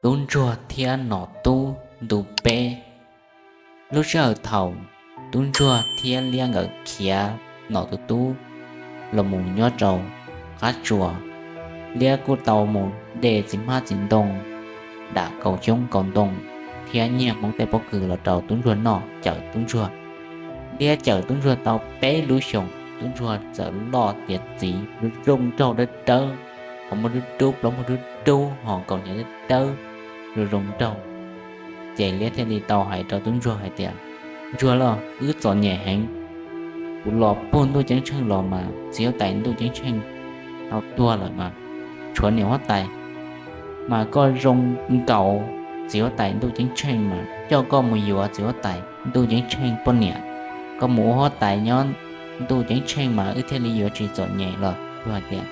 Tub ntsuag thiab nom tub ntu peb. Lub sij hawm thaum tub ntsuag thiab liab nkawd khiav nom tus tub los mus nyob rau qab tsuas, liab kuj tau mus de txiv hmab txiv ntoo, dam kaus xyoob kaus ntoo thiab nyiag hmoob tej pob kws los rau tub ntsuag noj cawm tub ntsuag. Liab cawm tub ntsuag tau peb lub xyoos, tub ntsuag txawm loj tiav txiv zoo nraug dawb dawb, qhov muag dub dub, plaub muag dub dub, ho kaus hniav dawb dawb, zoo zoo nraug. Ces liab thiaj li tau hais rau tub ntsuag hais tias, Ntsuag lauj, wb txom nyem heev. Kuv los puag ntuj ceeb tsheej los mas txiv huab tais ntuj ceeb tsheej tau tuag lawm mas tshuav niam huab tais, mas koj zoo nkaus txiv huab tais ntuj ceeb tsheej mas coj koj mus yuav txiv huab tais ntuj ceeb tsheej poj niam, koj mus ua huab tais nyob ntuj ceeb tsheej mas wb thiaj li yuav tsis txom nyem los. Tsuas hais tias,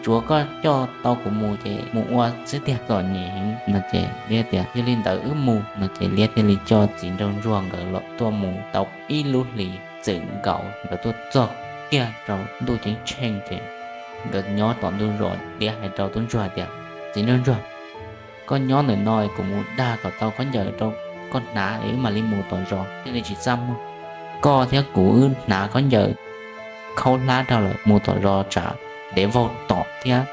Tsuav koj coj tau kuv mus ces mus ua xwb tiag, txom nyem heev no. Ces liab tias, Yog li ntawd wb mus no. Ces liab thiaj li coj txiv nraug ntsuag nkawd los tuaj mus tau ib lub hlis txwm nkaus, nkawd tuaj txog kiag rau ntuj ceeb tsheej ces nkawd nyob tom ntug zos. Liab hais rau tub ntsuag hais tias, Txiv nraug ntsuag, koj nyob ntawm no kuv mus dag kom tau khaub ncaws rau koj hnav es wb mam li mus tom zos, thiaj li tsis txaj muag. Koj thiab kuv wb hnav khaub ncaws khaub hlab rau lawm, mus tom zos tsam dev vaug tom thiab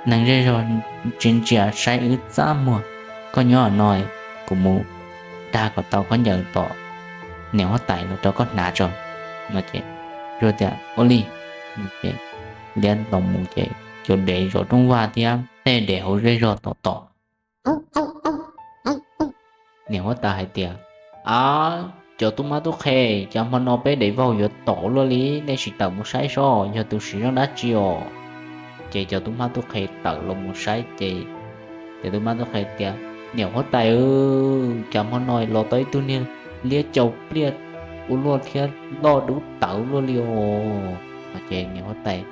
neeg zej zog tsis ntsia saib wb txaj muag. Koj nyob no, kuv mus dag kom tau khaub ncaws tom niam huab tais los rau koj hnav tso no. Ces ntsuag tias, Ua li. Ces liab los mus ces cov dev zov rooj vag thiab tej dev hauv zej zog tom tom. Niam huab tais hais tias, A, cov tub mab tub qhe, cas hmo no peb dev vaug yuav tom luaj li, nej sim tawm mus saib sob, yog tus sim zoo dab tsi os. Ces cov tub mab tub qhe tawm los mus saib ces cov tub mab tub qhe tias, Niam huab tais, cas hmo no los tau ib tug niag liab cau pliaj ua luaj thiab loj dub tawv luaj li os. Ces niam huab tais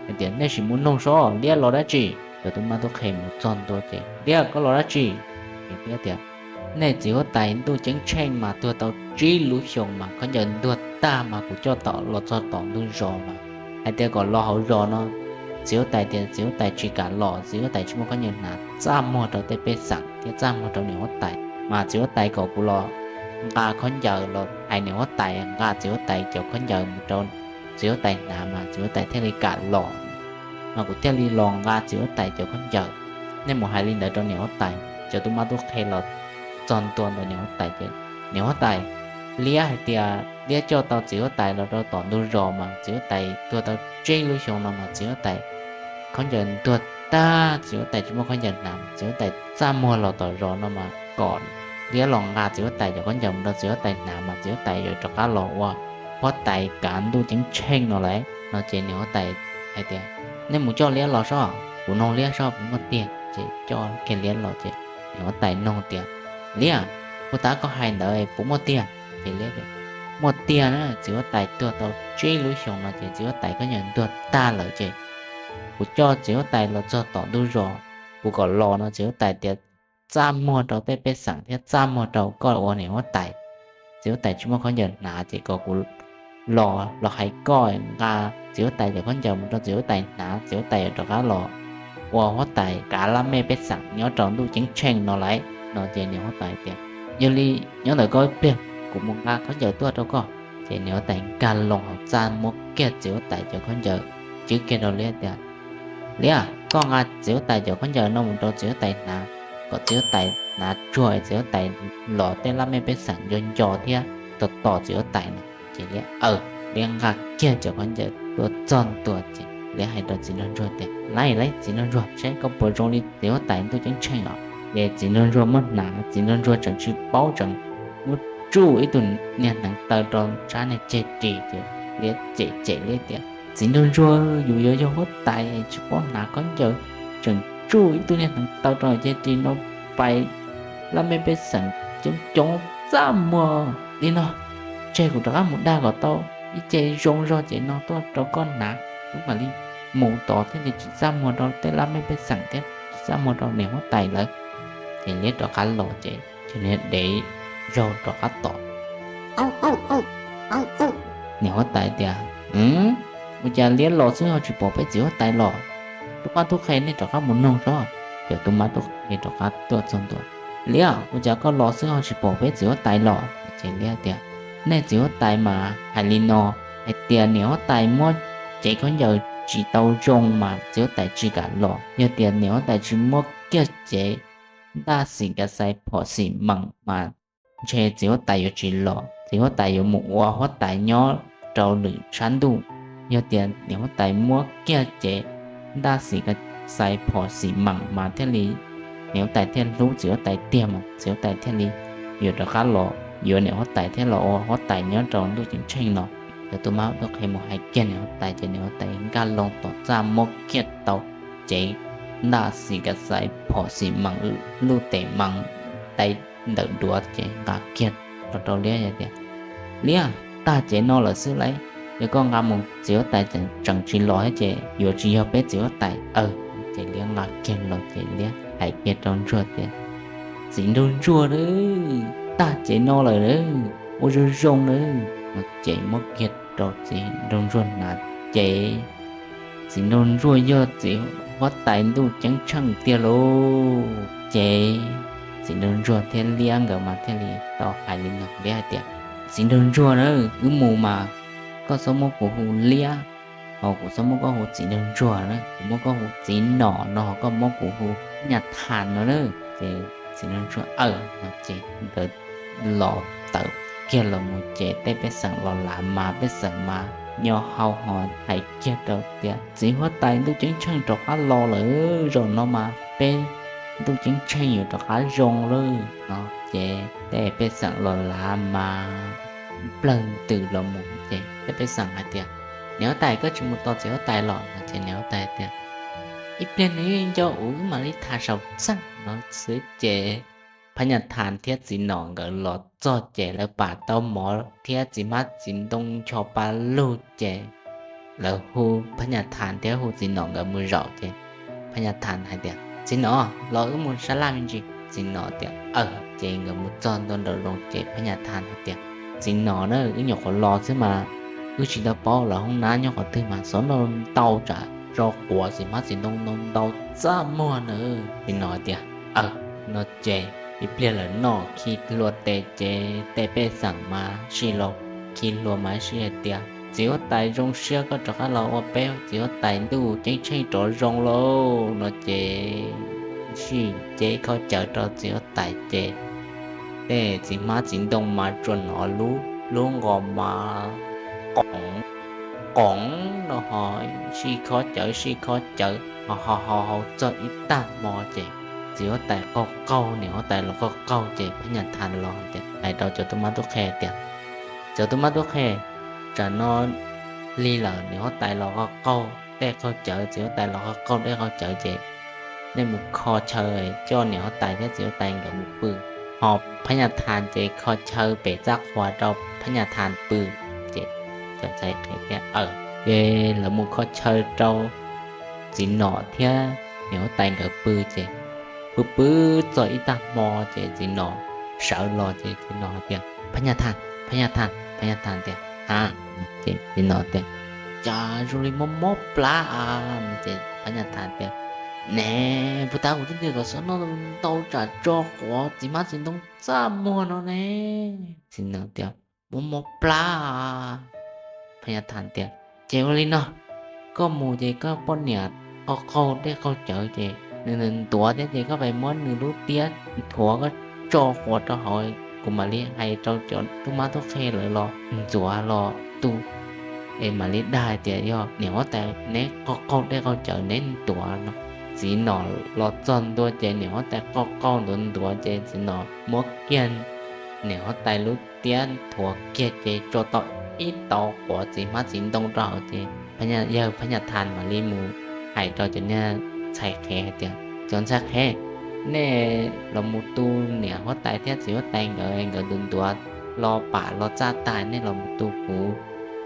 hais tias, Nej sim mus noog sob, liab los dab tsi? Cov tub mab tub qhe mus txog ntua ces, Liab, koj los dab tsi? Ces liab tias, Nej txiv huab tais ntuj ceeb tsheej mas tuag tau tsib lub xyoos mas khaub ncaws ntuag tag mas kuv coj tau los txog tom ntug zos mas hais tias kom los hauv zos no. Txiv huab tais tias txiv huab tais tsis kam los, txiv huab tais tsis muaj khaub ncaws hnav, txaj muag rau tej pej xeem thiab txaj muag rau niam huab tais, mas txiv huab tais kom kuv los nqa khaub ncaws los hais niam huab tais nqa txiv huab tais cov khaub ncaws mus rau txiv huab tais hnav mas txiv huab tais thiaj li kam los, mas kuv thiaj li los nqa txiv huab tais cov khaub ncaws. Nej mus hais li ntawd rau niam huab tais. Cov tub mab tub qhe los txog ntua ntawm niam huab tais ces, Niam huab tais, liab hais tias liab coj tau txiv huab tais los rau tom ntug zos mas txiv huab tais tuag tau tsib lub xyoos no mas txiv huab tais khaub ncaws ntuag tag, txiv huab tais tsis muaj khaub ncaws hnav, txiv huab tais txaj muag los tom zos no mas kom liab los nqa txiv huab tais cov khaub ncaws mus rau txiv huab tais hnav mas txiv huab tais yuav rov qab los ua huab tais kav ntuj ceeb tsheej no lawm no. Ces niam huab tais hais tias, Nej mus coj liab los sob, kuv noog liab sob puas muaj tiag. Ces coj kiag liab los ces niam huab tais noog tias, Liab, puag ta koj hais ntawd puas muaj tiag? Ces liab tias, Muaj tiag na, txiv huab tais tuag tau tsib lub xyoos no ces txiv huab tais khaub ncaws ntuag tag lawm ces kuv coj txiv huab tais los txog tom ntug zos, kuv kom los no txiv huab tais tias txaj muag rau tej pej xeem thiab txaj muag rau koj ua niam huab tais. Txiv huab tais tsis muaj khaub ncaws hnav ces kom kuv los, los hais koj nqa txiv huab tais cov khaub ncaws mus rau txiv huab tais hnav, txiv huab tais yuav rov qab los ua huab tais kav laj mej pej xeem nyob rau ntuj ceeb tsheej no lawm no. Ces niam huab tais tias, Yog li nyob ntawm koj ib pliag, kuv mus nqa khaub ncaws tuaj rau koj. Ces niam huab tais nkag loo hauv txaj muab kiag txiv huab tais cov khaub ncaws tswb kiag rau liab tias, Liab, koj nqa txiv huab tais cov khaub ncaws no mus rau txiv huab tais hnav, kom txiv huab tais hnav tsuag txiv huab tais los tej laj mej pej xeem nco nco thiab tos tos txiv huab tais no. Ces liab, aw, liab nqa kiag cov khaub ncaws tuaj txog ntua ces liab hais rau txiv nraug ntsuag tias, Laib laib txiv nraug ntsuag, saib koj puas zoo li txiv huab tais ntuj ceeb tsheej os. Ces txiv nraug ntsuag muab hnav, txiv nraug ntsuag tseem tsis paub tseem muab tsuj ib tug niag hneev taw rau sab niag ceg ris ces liab cem cem liab tias, Txiv nraug ntsuag, yus yuav yog huab tais tsis paub hnav khaub ncaws, tseem tsuj ib tug niag hneev taw rau ceg ris no pais laj mej pej xeem coob coob txaj muag li no. Tseg kuv rov qab mus dag kom tau ib ce zoo zog ces no tuaj rau koj hnav, wb mam li mus tod thiaj li tsis txaj muag rau tej laj mej pej xeem thiab tsis txaj muag rau niam huab tais lawv. Ces liab rov qab los ces cov niag dev zaug rov qab tom. Niam huab tais tias, Ua cas liab los xwb ho tsis pom peb txiv huab tais los? Tub mab tub qhe, nej rov qab mus noog sob, Cov tub mab tub qhe rov qab tuaj txog ntua, Liab, ua cas koj los xwb ho tsis pom peb txiv huab tais los? Ces Liab tias, Nej txiv huab tais mas hais li no, hais tias niam huab tais muab cev khaub ncaws tsis tau zoo mas txiv huab tais tsis kam los. Yog tias niam huab tais tsis muab kiag cev ntaj xim kav xais phom xim meem mas ntshe txiv huab tais yuav tsis los, txiv huab tais yuav mus ua huab tais nyob rau lwm tshab ntuj. Yog tias niam huab tais muab kiag cev ntaj xim kav xais phom xim meem mas thiaj li niam huab tais thiaj hlub txiv huab tais tiag mas txiv huab tais thiaj li yuav rov qab los yuav niam huab tais thiab los ua huab tais nyob rau ntuj ceeb tsheej no. Cov tub mab tub qhe mus hais kiag niam huab tais ces niam huab tais nkag loo tom txaj muab kiag tau cev ntaj xim kav xais phom xim meem luj tes mees tais ntawm duav ces nqa kiag los rau Liab hais tias, Liab, tag cev no lawm xwb lauj, yog koj nqa mus txiv huab tais tseem tsis los thiab ces yuav tsis yog peb txiv huab tais aw. Ces Liab nqa kiag los ces Liab hais kiag rau Ntsuag tias, Txiv nraug ntsuag, tag cev no lawm, ua zoo zoo na. Ces muab kiag rau txiv nraug ntsuag hnav ces txiv nraug ntsuag yog txiv huab tais ntuj ceeb tsheej tiag lauj. Ces txiv nraug ntsuag thiab Liab nkawd mas thiaj li tau hais li no, Liab hais tias, Txiv nraug ntsuag na, wb mus mas koj txhob muab kuv hu Liab, ho kuv txhob muab koj hu txiv nraug ntsuag na, kuv muab koj hu txiv nom no ho koj muab kuv hu nyaj thas no na. Ces txiv nraug ntsuag aw no ces nkawd los tawm kiag los mus ces tej pej xeem los lav mas pej xeem mas nyo hau ho hais kiag rau tias, Txiv huab tais ntuj ceeb tsheej rov qab los lawm, zaum no mas peb ntuj ceeb tsheej yuav rov qab zoo lawm no. Ces tej pej xeem los lav mas plawg ntws los mus ces tej pej xeem hais tias, Niam huab tais, koj tsis mus tos txiv huab tais los? No ces niam huab tais tias, Ib pliag nws nco kuv wb mam li tham saum txaj no xwb ces Phab Nyaj Thas thiab txiv nom nkawd los txog ces lawv pam tau mov thiab txiv hmab txiv ntoo ncho pa lug ces lawv hu Phab Nyaj Thas thiab hu txiv nom nkawd mus zaum ces Phab Nyaj Thas hais tias, Txiv nom, los wb mus sab laj me ntsis. Txiv nom tias, Aw. Ces nkawd mus txog ntua nraum zoov ces Phab Nyaj Thas hais tias, Txiv nom na, wb nyuam qhuav los xwb mas wb tsis tau paub lawv hoob nab nyob qhov twg mas xov no ntau tsam tso quav txiv hmab txiv ntoo no ntau txaj muag na. Txiv nom tias, Aw. No ces ib pliag lawv noj khi hlua tes ces tej pej xeem mas sij los khi hlua mas sij hais tias, Txiv huab tais, zoo siab koj rov qab los ua peb txiv huab tais ntuj ceeb tsheej rov zoo lauj. No ces sij ces khob cawv rau txiv huab tais ces tej txiv hmab txiv ntoo mas tsuas hnov lub nqos mas qoov qoov no ho sij khob cawv sij khob cawv ho ho ho hau txog ib tag hmo ces txiv huab tais qaug qaug, niam huab tais los qaug qaug ces Phab Nyaj Thas los hais rau cov tub mab tub qhe tias, Cov tub mab tub qhe, tsam no lig lawm, niam huab tais los qaug qaug dej qaug cawv, txiv huab tais los qaug qaug dej qaug cawv ces nej mus kho chaw coj niam huab tais thiab txiv huab tais nkawd mus pw, ho Phab Nyaj Thas ces kho chaw pem txaj qhua rau Phab Nyaj Thas pw. Ces cov ntxhais qhev tias, Aw. Ces lawv mus kho chaw rau txiv nom thiab niam huab tais nkawd pw ces pw pw txog ib tag hmo ces txiv nom sawv los ces txiv nom tias, Phab Nyaj Thas, Phab Nyaj Thas. Phab Nyaj Thas tias, Ha. Ces txiv nom tias, Cas zoo li mob mob plab a? Ces Phab Nyaj Thas tias, Ne, puag ta kuv twb ntiag kom xov no ntau tsam tso quav txiv hmab txiv ntoo txaj muag no ne. Txiv nom tias, Mob mob plab a. Phab Nyaj Thas tias, Ces ua li no, koj mus ces koj poj niam qaug qaug dej qaug cawv ces nws nws ntuav thiab ces koj pais muab nws lub tiab nthuav koj tso quav rau hauv, kuv mam li hais rau cov tub mab tub qhe lawv los ntxuav los tu es mam li dag hais tias yog niam huab tais neb qaug qaug dej qaug cawv neb ntuav no. Txiv nom los txog ntua ces niam huab tais qaug qaug ntuav ntuav ces txiv nom muab kiag niam huab tais lub tiab nthuav kiag ces tso tau ib tauv quav txiv hmab txiv ntoo rau hauv ces yawg Phab Nyaj Thas mam li mus hais rau cov niag ntxhais qhev hais tias, Cov ntxhais qhev, nej los mus tu niam huab tais thiab txiv huab tais nkawd, nkawd ntuav ntuav los pam los txaj tag, nej los mus tu, kuv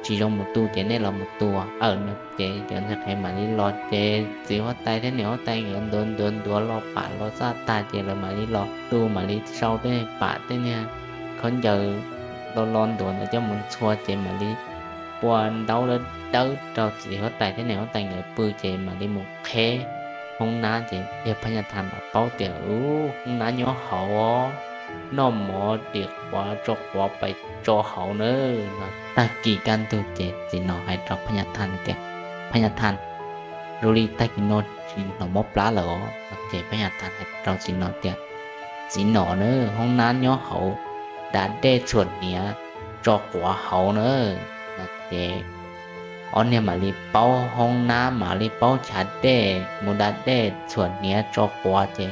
tsis zoo mus tu ces nej los mus tu. Aw, no ces cov ntxhais qhev mam li los ces txiv huab tais thiab niam huab tais nkawd ntuav ntuav ntuav los pam los txaj tag ces lawv mam li los tu, mam li sau tej pam tej niag khaub ncaws los los ntuav ntawd coj mus ntxhua ces mam li pua ntaub dawb dawb rau txiv huab tais thiab niam huab tais nkawd pw ces mam li mus qheb hoob nab ces yawg Phab Nyaj Thas mam paub tias, Ub, hoob nab nyob hauv, noj mov dim quav tso quav pais tso hauv na. Tag kis kaj ntug ces txiv nom hais rau Phab Nyaj Thas tias, Phab Nyaj Thas, zoo li tag kis no tsis hnov mob plab lawm os. Ces Phab Nyaj Thas hais rau txiv nom tias, Txiv nom na, hoob nab nyob hauv, da dej txhuam hniav tso quav hauv na. Ces ob niag mam li paub hoob nab, mam li paub chav dej, mus da dej txhuam hniav tso quav ces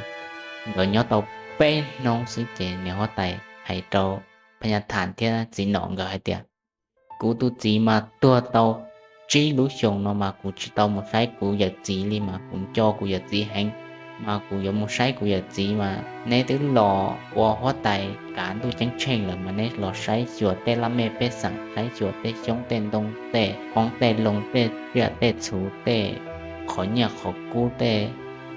nkawd nyob tau peb hnub xwb ces niam huab tais hais rau Phab Nyaj Thas thiab txiv nom nkawd hais tias, Kuv tus txiv mas tuag tau tsib lub xyoos no mas kuv tsis tau mus saib kuv yawm txiv li, mas kuv nco kuv yawm txiv heev, mas kuv yuav mus saib kuv yawm txiv mas neb twb los ua huab tais kav ntuj ceeb tsheej lawm mas neb los saib xyuas tej laj mej pej xeem, saib xyuas tej xyoob tej ntoo, tej qoob tej loo, tej tsiaj tej txhu, tej qhov nyiaj qhov kub, tej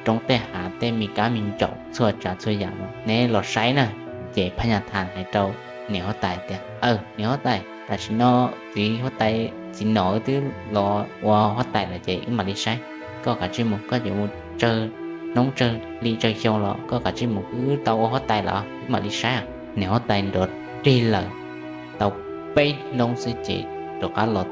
roob tej hav, tej me kab me ntsaum txhua tsav txhua yam no neb los saib na. Ces Phab Nyaj Thas hais rau niam huab tais tias, Aws, niam huab tais, tam sim no txiv huab tais txiv nom wb twb los ua huab tais lawm ces wb mam li saib. Koj kav tsij mus, koj yuav mus tsawg hnub tsawg hli tsawg xyoo los koj kav tsij mus, wb tau ua huab tais lawm wb mam li saib. Niam huab tais nrov rig lawm tau peb hnub xwb ces rov qab los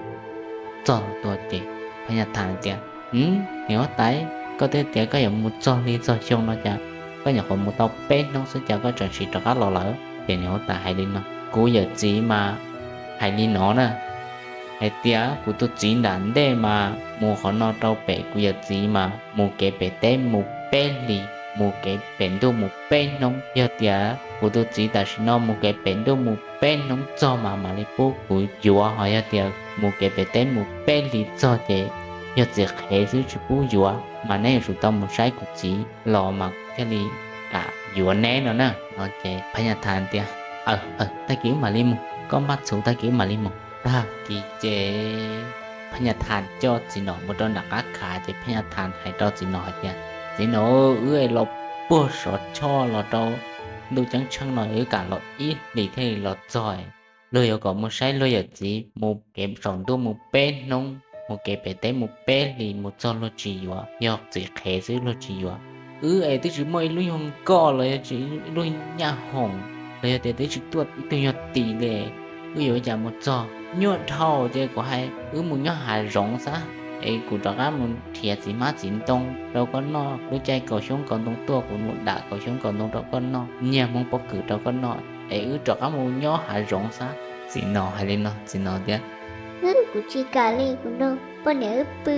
txog ntua ces Phab Nyaj Thas tias, Niam huab tais, koj twb tias koj yuav mus txog hli txog xyoo no cas koj nyuam qhuav mus tau peb hnub xwb cas koj tseem sim rov qab los lawm? Ces niam huab tais hais li no, Kuv yawm txiv mas hais li no na, hais tias kuv tus txiv nram ntej mas mus qhov no rau pem kuv yawm txiv mas mus kev pem teb mus peb hlis, mus kev pem ntuj mus peb hnub. Yog tias kuv tus txiv tam sim no mus kev pem ntuj mus peb hnub txog mas mam li pub kuv yuav, ho yog tias mus kev pem teb mus peb hlis txog ces yog txiv qhev xwb tsis pub yuav, mas neb yuav tsum tau mus saib kuv txiv los mas thiaj li kam yuav neb no na. No ces Phab Nyaj Thas tias, Aws, aws, tag kis wb mam li mus, koj npaj txhuv tag kis wb mam li mus. Tag kis ces Phab Nyaj Thas coj txiv nom mus rau nram qab khav ces Phab Nyaj Thas hais rau txiv nom hais tias, Txiv nom, wb los puag Sov Tshoj los rau ntuj ceeb tsheej no wb kam los ib hlis thiaj li los txog. Luag yuav kom mus saib luag yawm txiv mus kev saum ntuj mus peb hnub, mus kev pem teb mus peb hlis mus txog luag tsis yuav, yog txiv qhev xwb luag tsis yuav. Wb es twb tsis muaj ib lub nyuag nkoj los yog tsis ib lub nyuag nyaj hoom los yog tias twb tsis tuaj ib tug nyuag tim li, wb yuav ua cas mus txog? Nyuaj dhau ces kuv hais wb mus nyob hav zoov xwb es kuv rov qab mus nrhiav txiv hmab txiv ntoo rau koj noj. Lub caij kaus xyoob kaus ntoo tuaj kuv mus dam kaus xyoob kaus ntoo rau koj noj, nyiag hmoov pob kws rau koj noj es wb rov qab mus nyob hav zoov xwb. Txiv nom hais li no, txiv nom tias, Kuv tsis kam li, kuv nrog poj niam wb pw,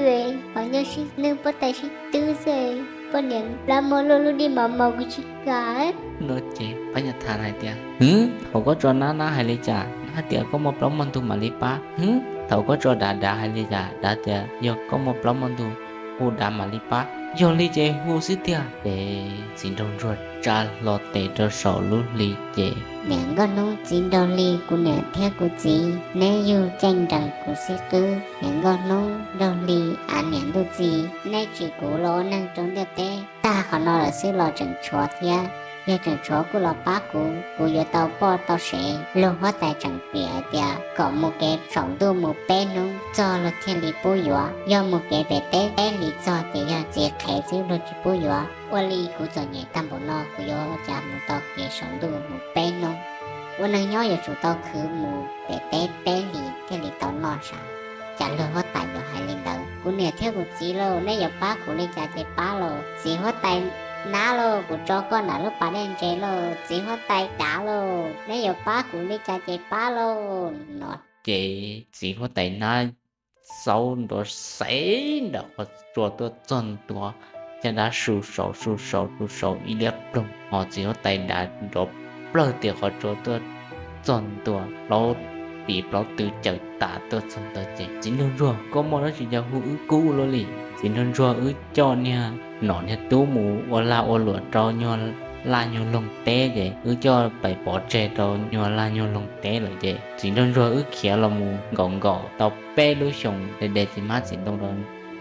ho nyob sib nwj pob tais sib twb xwb, poj niam plab muag luaj lub dij mos mos kuv tsis kam. No ces Phab Nyaj Thas hais tias, Hwv, thaum koj tso nab, nab hais li cas? Nab hais tias koj muaj plaub muaj ntug mam li pab. Hwv, thaum koj tso dav, dav hais li cas? Dav tias yog koj muaj plaub muaj ntug, hu dav mam li pab. Yog li ces hu xwb tiag. Ces txiv nraug ntsuag tsa hlo tes rau saum lub hli ces, Niam nkauj hnub txiv nraug hli, kuv niam thiab kuv txiv neb yug ceej nrees kuv xib qwb. Niam nkauj hnub nraug hli, av niam ntuj txiv, neb tsim kuv los ua neeg rau ntiaj teb tag qhov no lawm xwb los tseem tshuav thiab. Yog tseem tshuav kuj los pab kuv, kuv yuav tau poj tau sev. Luag huab tais tseem piav hais tias kom mus kev saum ntuj mus peb hnub txog luag thiaj li pub yuav, yog mus kev pem teb peb hlis txog ces yog txiv qhev xwb luag tsis pub yuav. Ua li kuv txom nyem tag npaum no kuv yuav ua cas mus tau kev saum ntuj mus peb hnub? Ua neeg nyob yuav tsum tau khwv mus pem teb peb hlis thiaj li tau noj sav. Cas luag huab tais yuav hais li ntawd? Kuv niam thiab kuv txiv lauj, neb yuav pab kuv li cas ces pab lauj. Txiv huab tais nab lauj, kuv tso koj nram lub pas dej ntses lauj. Txiv huab tais dav lauj, neb yuav pab kuv li cas ces pab lauj no. Ces txiv huab tais nab xaub nrov xev nram qhov tsua tuaj txog ntua, caj dab su saum su saum su saum ib liab ploog, ho txiv huab tais dav nrov plawg tim qhov tsua tuaj txog ntua, plaub tim plaub tw cawm tas tuaj txog ntua ces, Txiv nraug ntsuag, koj muaj dab tsi cas hu wb kub luaj li? Txiv nraug ntsuag, wb coj niag nom niag tub mus ua lag ua luam rau nyuag laj nyuag loog teb ces wb coj pais pov tseg rau nyuag laj nyuag loog teb lawm ces txiv nraug ntsuag wb khiav los mus nkaum nkaum tau peb lub xyoos de de txiv hmab txiv ntoo rau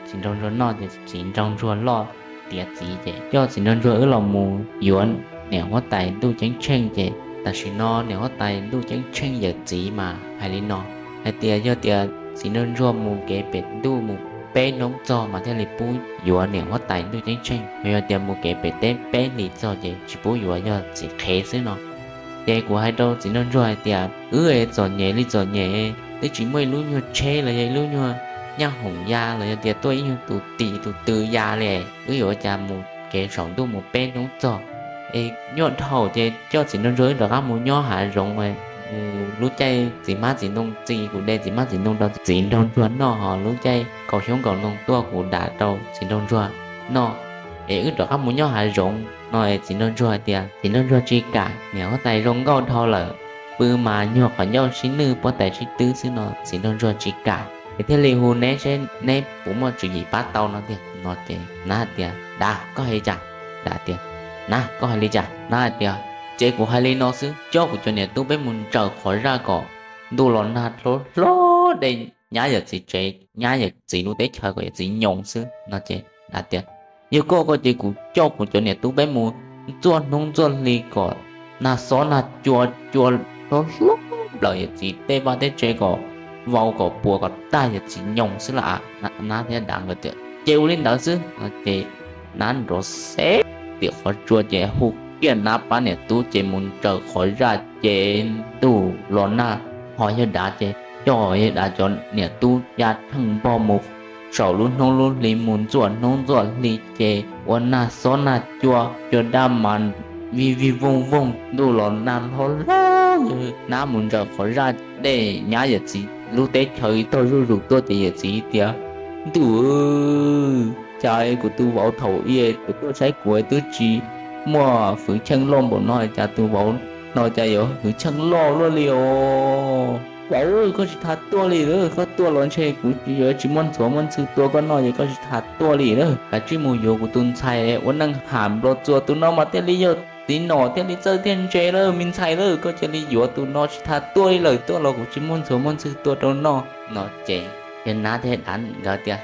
txiv nraug ntsuag noj ces txiv nraug ntsuag loj tiav txiv ces coj txiv nraug ntsuag wb los mus yuav niam huab tais ntuj ceeb tsheej ces tam sim no niam huab tais ntuj ceeb tsheej yawm txiv mas hais li no, hais tias yog tias txiv nraug ntsuag mus kev pem ntuj mus peb hnub txog mas thiaj li pub yuav niam huab tais Ntuj Ceeb Tsheej, yog tias mus kev pem teb peb hlis txog ces tsis pub yuav, yog txiv qhev xwb no. Ces kuv hais rau txiv nraug ntsuag hais tias, wb txom nyem li txom nyem, twb tsis muaj ib lub nyuag tsheb los yog ib lub nyuag nyaj hoom ya los yog tias tuaj ib nyuag tus tim tus tw ya li, wb yuav ua cas mus kev saum ntuj mus peb hnub txog. Es nyuaj dhau ces coj txiv nraug ntsuag wb rov qab mus nyob hav zoov. Lub caij txiv hmab txiv ntoo txi, kuv de txiv hmab txiv ntoo rau txiv nraug ntsuag noj, ho lub caij kaum xyoob kaum ntoo tuaj kuv dav rau txiv nraug ntsuag noj, es wb rov qab mus nyob hav zoov no. Es txiv nraug ntsuag hais tias txiv nraug ntsuag tsis kam, niam huab tais zoo nkauj dhau lawm, pw mas nyuag qhov ncauj sib nwj puab tais sib twb xwb no, txiv nraug ntsuag tsis kam. Es thiaj li hu neb seb neb puas muaj tswv yim pab tau no tiag no. Ces nab hais tias, dav, koj hais li cas? Dav tias, nab, koj hais li cas? Nab hais tias, ces kuv hais li no xwb, coj kuv cov niam tub peb mus ntsaws qhov zaj kom ntuj los nag hlob hlob dej nyab yawm txiv tsev, nyab yawm txiv lub teb chaws kom yawm txiv nyoos xwb no. Ces dav tias, yog koj ko ces kuv coj kuv cov niam tub peb mus ntxuaj hnub ntxuaj hli kom nag xob nag cua cua hlob hlob nplawm yawm txiv tej vaj tej tsev kom vau kom puas kom tag yawm txiv nyoos xwb lawm. Nab thiab dav nkawd tias ces ua li ntawd xwb no. Ces nab nrov xeb tim qhov tsua ces hu kiag nab pab niam tub ces mus ntsaws qhov zaj ces ntuj los nag, ho yawg dav ces coj yawg dav cov niam tub ya theej npog mus saum lub hnub lub hli mus ntxuaj hnub ntxuaj hli ces ua nag xob nag cua cua daj mas vij vij vooj vooj ntuj los nag hlob hlob. Yawg nab mus ntsaws qhov zaj dej nyab yawm txiv lub teb chaws taug zuj zus tuaj ces yawm txiv tias, ntuj, cas kuv tus vauv thaum ub kuv tuaj saib kuv twb tsis muaj hwv cheej loj npaum no, cas tus vauv no cas yuav hwv cheej loj luaj li os. Vauv, koj tsis tham tuaj li, koj tuaj los ntshe kuv yuav tsis muaj ntxhuav muaj ntxhw tua koj noj ces koj tsis tham tuaj li lawm. Kav tsij mus yuav kuv tus ntxhais ua neej ham nplo txuas, tus no mas thiaj li yog txiv nom thiaj li txawj thiaj ntse lawm me ntxhais lawm, koj cia li yuav tus no tsis tham tuaj li lawm, tuaj los kuv tsis muaj ntxhuav muaj ntxhw tua rau noj no. Ces yawg nab thiab dav nkawd tias,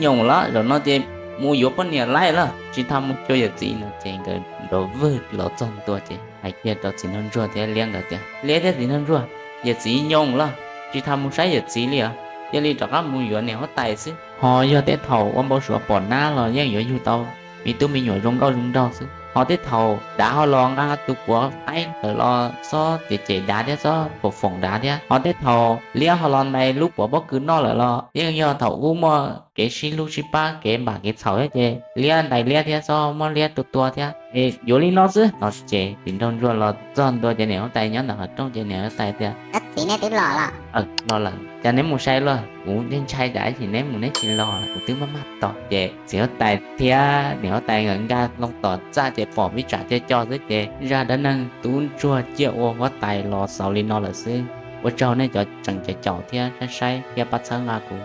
nyoos lawm, zaum no ces mus yuav poj niam laij lawm, tsis tham mus cuag yawm txiv no. Ces nkawd nrov vwg los txog ntua ces hais kiag rau txiv nraug ntsuag thiab liab nkawd tias, liab thiab txiv nraug ntsuag, yawm txiv nyoos lawm, tsis tham mus saib yawm txiv li os, cia li rov qab mus yuav niam huab tais xwb. Ho yog tej thaum ua npau suav pom nab los yeej yuav yug tau me tub me nyuam zoo nkauj zoo nraug xwb. Ho tej thaum dav ho los nqa tus puav qaib ntawd los xob cem cem dav thiab xob foom foom dav thiab. Ho tej thaum liab ho los ntais lub puav pob kws noj lawm los yeej yog thaum ub muaj kev sib hlub sib pab kev npam kev txhaum thiab ces liab ntais liab thiab xob muab liab tua tua thiab. Es yuav li no xwb no. Ces txiv nraug ntsuag los txog ntua ces niam huab tais nyob ntawm qhov rooj ces niam huab tais tias, txiv, neb twb los los? Los lawm, cas neb mus sai luaj? Kuv ntshai tsam ib chim neb mus neb tsis los, kuv twb maj maj tos. Ces txiv huab tais thiab niam huab tais nkawd nkag loo tom txaj ces pom vij tsam co co xwb ces zaj dab neeg tub ntsuag ciaj ua huab tais los xaus li no lawm xwb. Ua tsaug nej cov tseem caum caum thiab saib saib thiab pab txhawb nqa kuv.